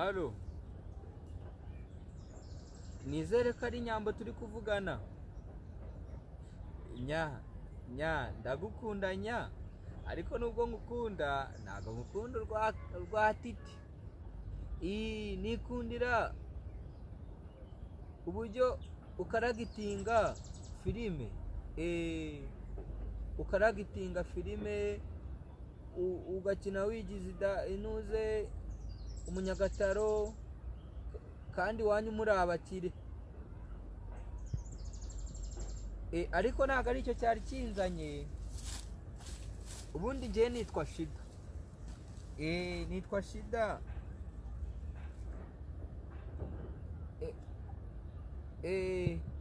Alo, nizere ko ari Nyambo turi kuvugana. Nya, nya, ndagukunda nya, ariko nubwo ngukunda ntabwo ngukunda urwa Titi. Nikundira uburyo ukaragitinga filime, ukaragitinga filime, ugakina wigize inuze umunyagataro, kandi iwanyu muri abakire. Ariko ntabwo aricyo cyari kinzanye. Ubundi njyewe nitwa Shida. Nitwa Shida.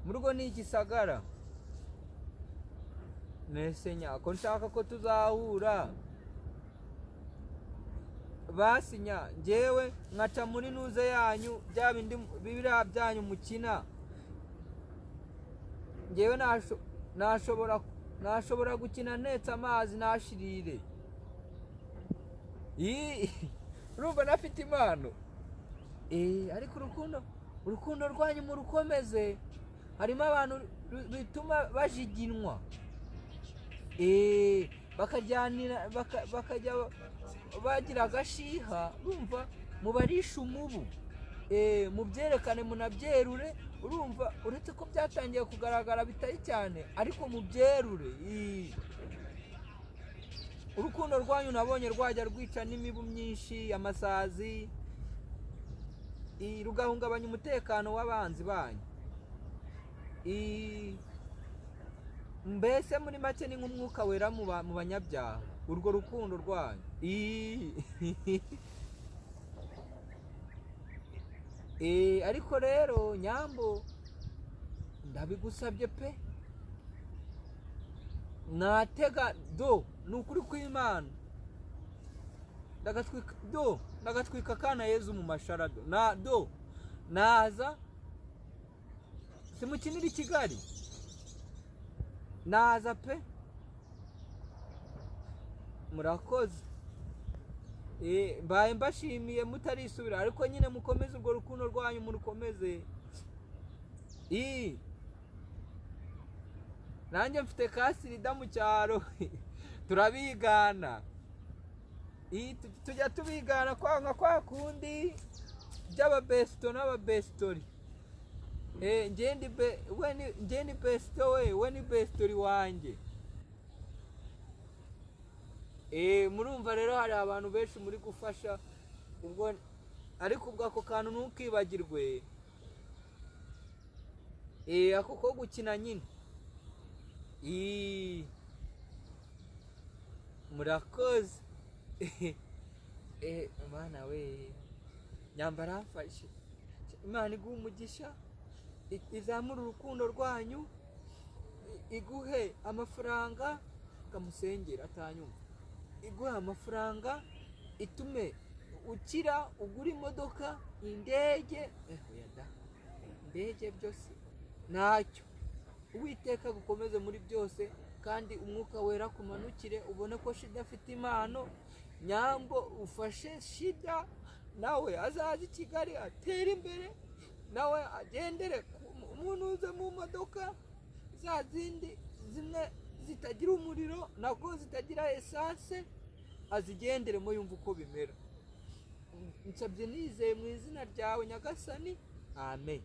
Mu rugo ni Igisagara. Nese nya, ko nshaka ko tuzahura, basinya njyewe nkaca muri nuze yanyu, bya bindi biriya byanyu mukina, njyewe nashobora gukina ntetse amazi nashirire. Urumva nafite impano. Ariko urukundo rwanyu murukomeze, harimo abantu bituma bajiginwa, bakajyanira, bakajya bagira agashiha. Urumva mubarisha umubu, mubyerekane munabyerure. Urumva uretse ko byatangiye kugaragara bitari cyane, ariko mubyerure. Urukundo rwanyu nabonye rwajya rwica n'imibu myinshi, amasazi, rugahungabanya umutekano w'abanzi banyu. Mbese muri make ni nk'umwuka wera mu banyabyaha, urwo rukundo rwanyu. Ariko rero Nyambo, ndabigusabye pe, natega do, ni ukuri kw'Imana, ndagatwika do, ndagatwika akana Yezu mu mashara do, na do naza simukinira i Kigali, naza pe. Murakoze. Mbaye mbashimiye mutarisubira, ariko nyine mukomeze urwo rukundo rwanyu, murukomeze. Nanjye mfite kasirida mu cyaro, turabigana. Tujya tubigana kwanga kwa kundi by'ababesito n'ababesitori. Njye ni besito, we ni besitori wanjye. Murumva rero hari abantu benshi muri gufasha ubwo, ariko ubwo ako kantu ntukibagirwe, ako ko gukina nyine. Murakoze. Mana we, Nyamba aramfashe. Imana iguhe umugisha, izamure urukundo rwanyu, iguhe amafaranga, kamusengera atanyumva, iguhe amafaranga, itume ukira, ugura imodoka, indege. Oya da, indege byose ntacyo. Uwiteka agukomeze muri byose, kandi umwuka wera kumanukire, ubone ko Shida afite impano. Nyambo, ufashe Shida nawe azaze i Kigali atere imbere, nawe agendere umuntu uze mu modoka za zindi zimwe zitagira umuriro, nabwo zitagira esanse, azigenderemo yumva uko bimera. Nsabye nizeye mu izina ryawe Nyagasani, amen.